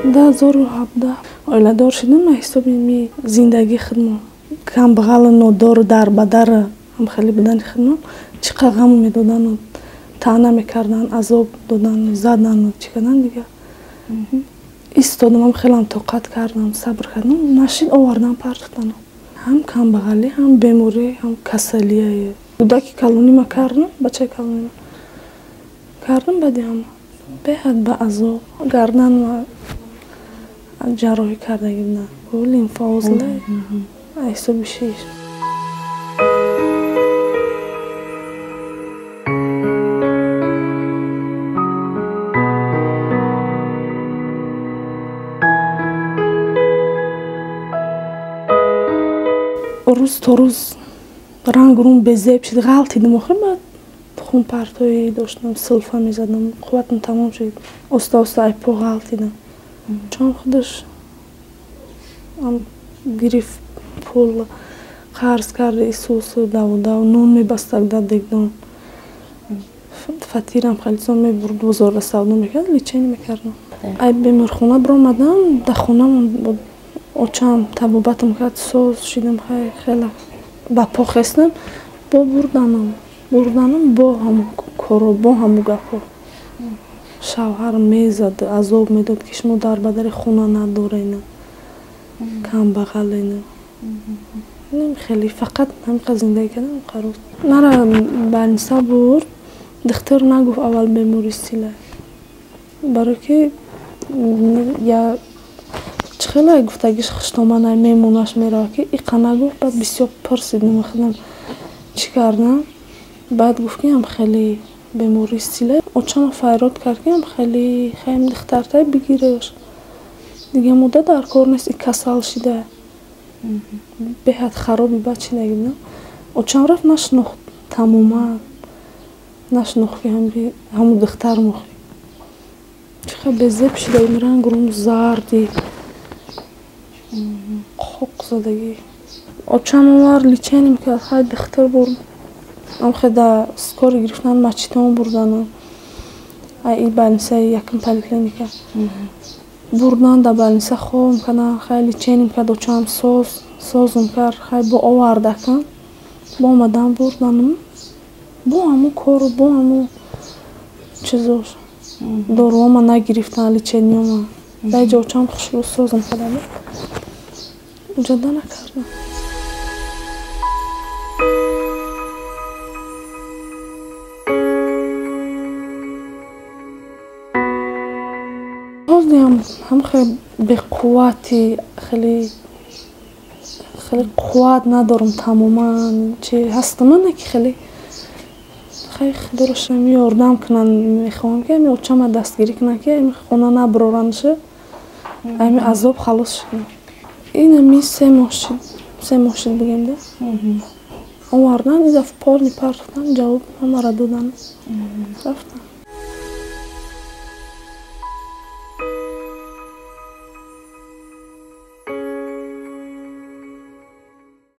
2017 оиладор шудам, ҳисоби ми зиндагии худмон камбағалу нодору дарбадару ҳам хеле будани худмон чӣ қадр ғаму медодану таъна мекардан, азоб додану задану чӣ кардан, дигар истодам, ҳам хелам тоқат кардам, сабр кардам, нашид, овардан, партофтанам. Ҳам камбағалӣ, ҳам беморӣ, ҳам касалия. Кӯдаки калонима кардам, бачаи калонима кардам, баъди ҳама беҳад ба азоб, гарданма ҷарроҳӣ кардагӣ будам, лимфоузла ҳисоби шиш. Рӯз то рӯз ранг рум безеб шид, ғалтидим. Охир баъд хунпартоӣ доштам, сулфа мезадам, қувватам тамом шуд, оста оста ай по ғалтидам. Чон худаш гирифт, пул қарз кард, исусу давудав нон мебастак дар дегдон, фатирам хелисон мебурд, бозорда савдо мекард, лечение мекардам. Ай беморхона биромадам, дар хонамон очам табобатам кард, соз шидам, хеле ба по хестам, бо бурданам, бурданам, бо ҳамун коро, бо ҳамун гапҳо. Шавҳар мезад, азоб медод, ки шумо дар бадари хона надорена, камбағалена. Хеле фақат ҳамин зиндагӣ кардам. Қарор мара больница бурд, духтур нагуфт аввал бемории сила, барое ки я чӣ хеле гуфтагиш хуштоманай мемонаш мерава, ки иқа нагуфт. Баъд бисёр пурсидам, худам чӣ кардам, баъд гуфт, ки ҳам хеле бемории сила. Очама файрод кард, ки ҳам хеле хаем духтартай бигиреш, дига муддат дар кор нест, и касал шида, беҳад хароби бад шидаги будам. Очам рафт, нашинохт, тамоман нашинохт, ки ҳамун духтар мохи чӣ қадр безеб шида, ранг рум зарди, қоқ задагӣ. Очам овард, лечение мекард, хай духтур бурд, амхе да скорый гирифтан, мачитон бурданам, ай и больницаи якум поликлиника бурдан, да больница хобам кардан, хай лечение мекард очам, соз созум кард, хай бо овардакам, бо омадан бурданам, бо ҳамун кору, бо ҳамун чизош, доруома нагирифтан, лечениёма. Дар ҷо очам хушрӯ созум карда буд, уҷода накардам. Ҳозиам ҳам хеле беқуввати, хеле хеле қувват надорам тамоман. Чи ҳастам, не ки хеле хай, худоро шами ёрдам кунанд, мехоҳам, ки ами очама дастгирӣ кунанд, ки ами хона набароранша, ами азоб халос шудам. Ин ами 3 моҳ шуд, 3 моҳ шуд бигем да, овардан, изаф полный партофтан, ҷавоб ҳамаро додан, рафтан.